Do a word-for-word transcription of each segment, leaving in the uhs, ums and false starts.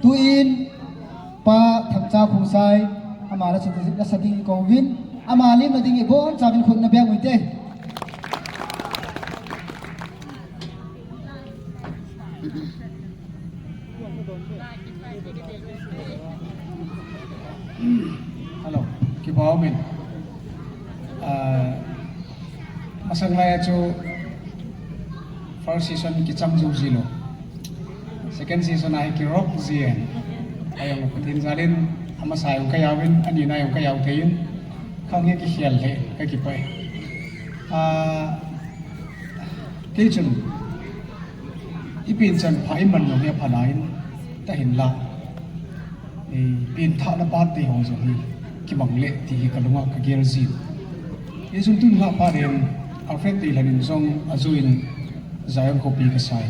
Tuin Pa Thangcha Khongsai, ama la sa ding, la sa ding i kouvin, ama lim na ding i bonchauvin khut na beng uvin te. Hello, kipah umin. Ah, masang lai a chu first session kichang jou ji lou. Second session a hi kiroh ji in. Ahung Pathen jal in, amasa jong ka jaovin, ani na jong ka jao thei in, khang hi kikhel lheh, ka kipah e. Ah, kei chun, i pen chan pha i man jong hi apha nai in, tahin la. Eh, pen thahna birthday ho jong hi kimang le ti hi ka lunga ka gel jin. Hichun tun Ngahpa Deng, Alfred Teilhon in jong ajou in Zion khopi ka sai.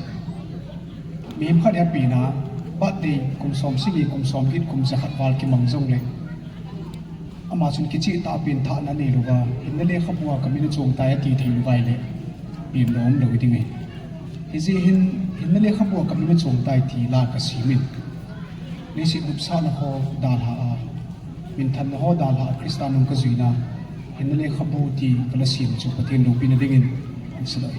Mihem khat hi apen a, birthday kum som sagi, kum som get, kum jakhat val kimang jongle, ama chun kicheh tah a pen thahna anei louva, hinna lekhabu a ka min achong tai ati thei lou vai le, pen lou um lou ding e. Hijeh hin, hinna lekhabu a ka min achong tai ti la ka sim in. Leiset nopsahna ho dalha a, minthanna ho dalha a Christa nung ka juina, hinna lekhabu ti ka la sim chu Pathen loupina dingin, in sa lou.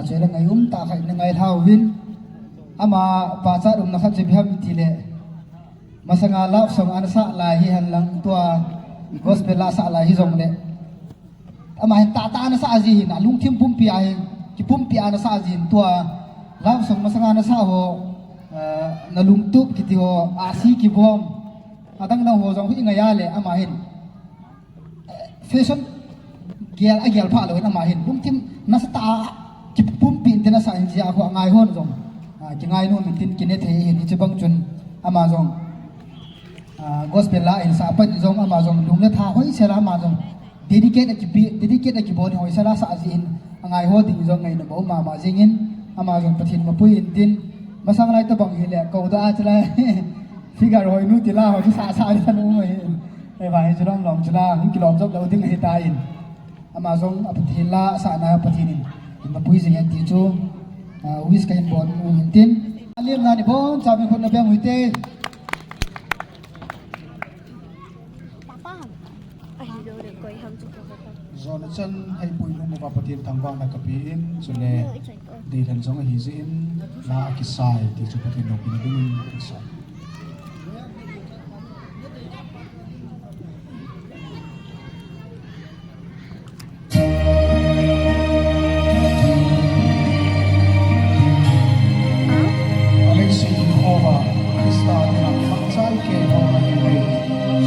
Chule ngai um tah khat na ngai lha uvin. Ama pachat umna khat chu ipi ham itile, masanga love song ana sah lai hi henlang tua gospel la sah lai hijongle, ama hin tahtah ana sah ji hin, alungthim pumpi a hin, kipumpi ana sah ji hin tua love song masanga ana sah ho, eh, na lungtup kiti ho, ahsi kibom, adang dang ho jong hi ngai a le ama hin fashion gel, agel pha lou in ama hin lungthim nasatah a kipumpi in tin asah in jeh a khu angai hon jong, ah, kingai nom in tin kine thei hin, hiche bang chun ama jong, ah, gospel la in sah pan jong ama jong lung le tha hoisel a ama jong dedicate a kipe, dedicate a kibol in hoisel a sah jeh in angai ho ding jong ngaina bou mama jing in ama jong Pathen mapui in tin, masang lai tabang hile kou da a chulai figure hoi nu ti la ho chu sah sah di tanu mai. Ei, vang hi chu lom lom chu la, hung kilom jop lou ding ahi tan. Ama jong a Pathen la, asahna Pathen in, in mapui jing hen ti chu, ah, wish kahin bol u hin tin. Alimna ni bon, chauvin khut na beng u hite. Jona chan hei pui nu uva Pathen thangvahna kape in, chule deilen jong ahi jeh in, la akisai ti chu Pathen loupina dingin akisai. Alexei Yehova, Krista dinga khangchai kei ho na hi ve,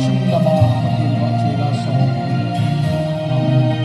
sung lama Pathen vahchoi la so. Amen.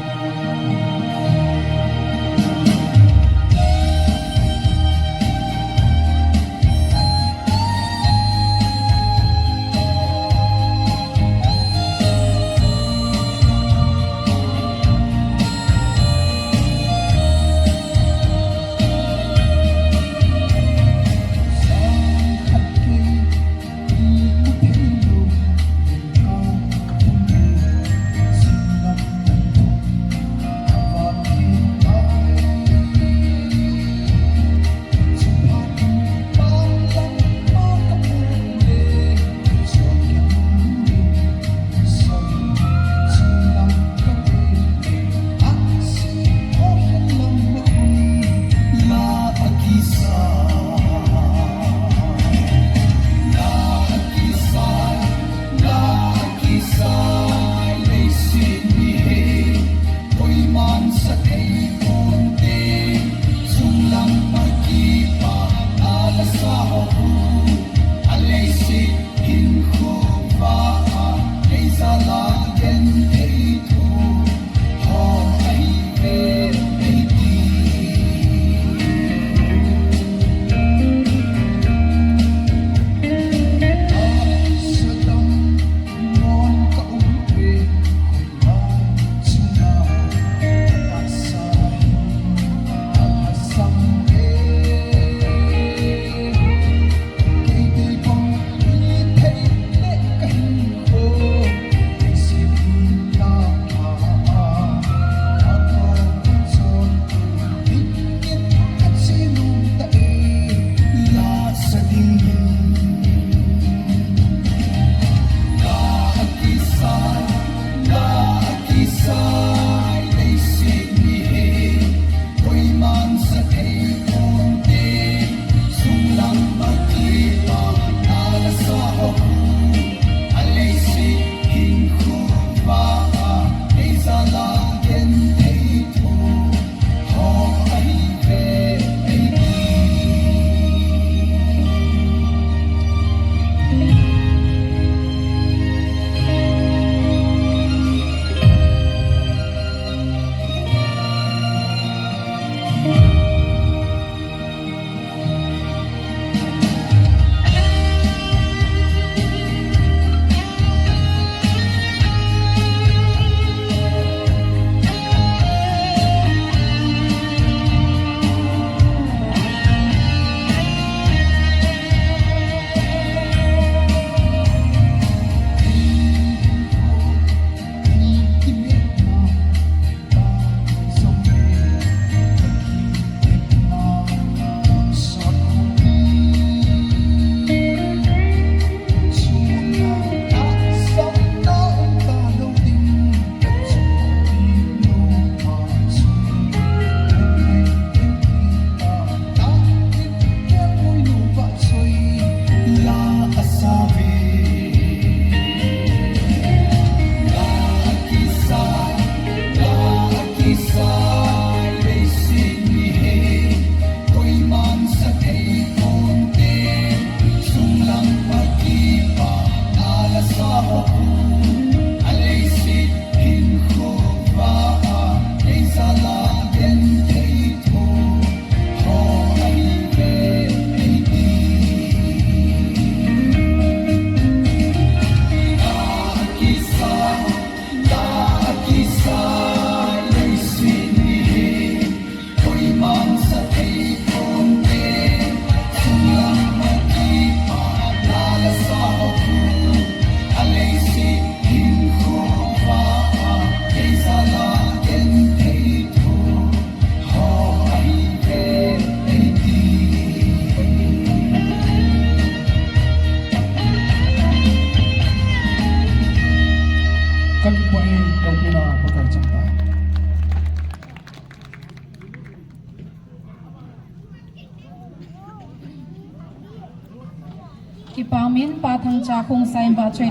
Kipah min Pa Thangcha Khongsai in vahchoi.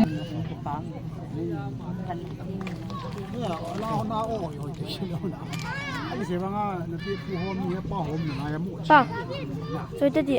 Pa, choi ta di.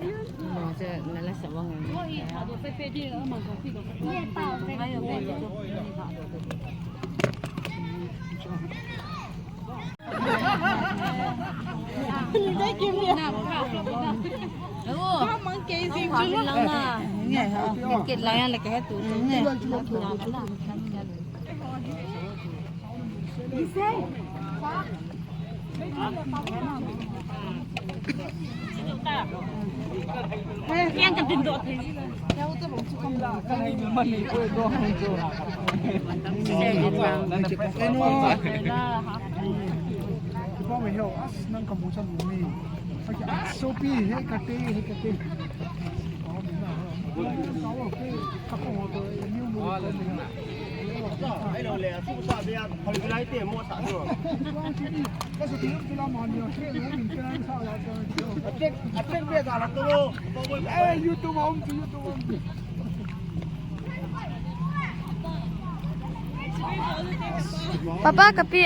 Papa, kapi.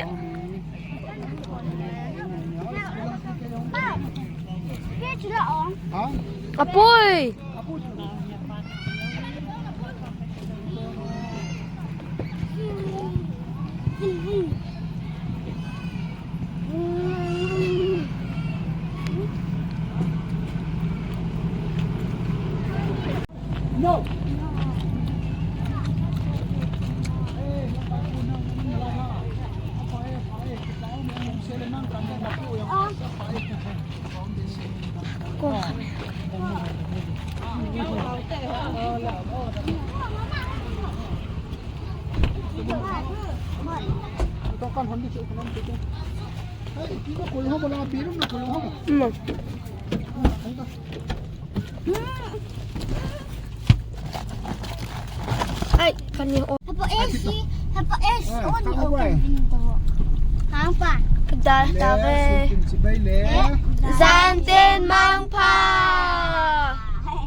Apoi. Ai, kani o. Hapa esi, hapa esi, oni o. Hapa. Dal tave. Jantin mangpha.